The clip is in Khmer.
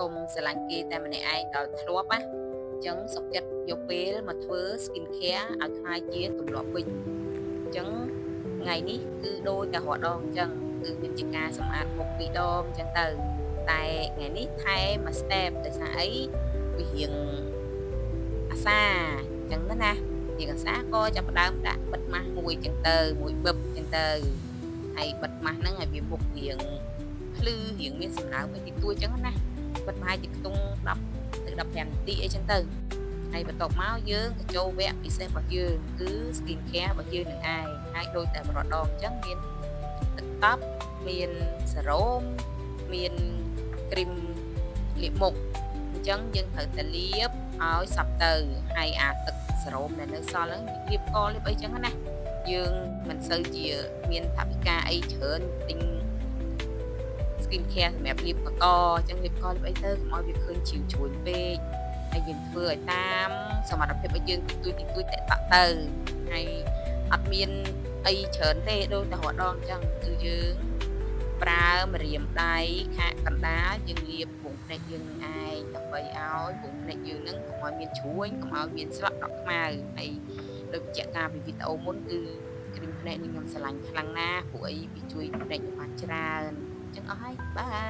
កុំស្រឡាញ់គេតែម្នាក់ឯងដោយធ្លាប់ណាអញ្ចឹងសុខចិត្តយកពេលមកធ្វើ skin care ឲ្យក្លាយជាទម្លាប់វិញអញ្ចឹងថ្ងៃនេះគឺដូចតែរាល់ដងអញ្ចឹងគឺមានជាការសម្អាតមុខពីរដងអញ្ចឹងទៅតែថ្ងៃនេះថែមមួយ step ដោយសារអីវារៀងអាសាអញ្ចឹងទៅណារៀងអាសាក៏ចាប់ផ្ដើមដាក់បិទម៉ាស់មួយអញ្ចឹងទៅមួយបឹបអញ្ចឹងទៅហើយបិទម៉ាស់ហ្នឹងឲ្យវាមុខរៀងភ្លឺរៀងមានសំណើមអីតិចតួចអញ្ចឹងណាបិទប្រហែលជាខ្ទង់10ទៅ15នាទីអីចឹងទៅហើយបន្ទាប់មកយើងក៏ចូលវគ្គពិសេសរបស់យើងគឺ skin care របស់យើងនឹងឯងហើយដូចតែរាល់ដងអញ្ចឹងមានទឹកតប់មានសេរ៉ូមមានគ្រីមលាបមុខអញ្ចឹងយើងត្រូវតែលាបឲ្យសព្វទៅហើយអាទឹកសេរ៉ូមដែលនៅសល់ហ្នឹងលាបកលាបអីចឹងណាយើងមិនសូវជាមានថវិកាអីច្រើនទិញ skin care សម្រាប់លាបកកអញ្ចឹងលាបកលាបអីទៅកុំឲ្យវាឃើញជ្រីវជ្រួញពេកហើយយើងធ្វើឲ្យតាមសមត្ថភាពរបស់យើងតិចតួចតិចតួចតាក់តាក់ទៅហើយអត់មានអីច្រើនទេដូចតែរាល់ដងអញ្ចឹងគឺយើងប្រើម្រាមដៃខាកកណ្ដាលយើងលាបវងភ្នែកយើងនឹងឯងដើម្បីឲ្យវងភ្នែកយើងនឹងកុំឲ្យមានជ្រួញកុំឲ្យមានស្លឹកដក់ខ្មៅហើយដូចបញ្ជាក់ការពីវីដេអូមុនគឺគ្រីមភ្នែកនេះខ្ញុំស្រឡាញ់ខ្លាំងណាស់ព្រោះអីវាជួយភ្នែកខ្ញុំបានច្រើនអញ្ចឹងអស់ហើយ bye.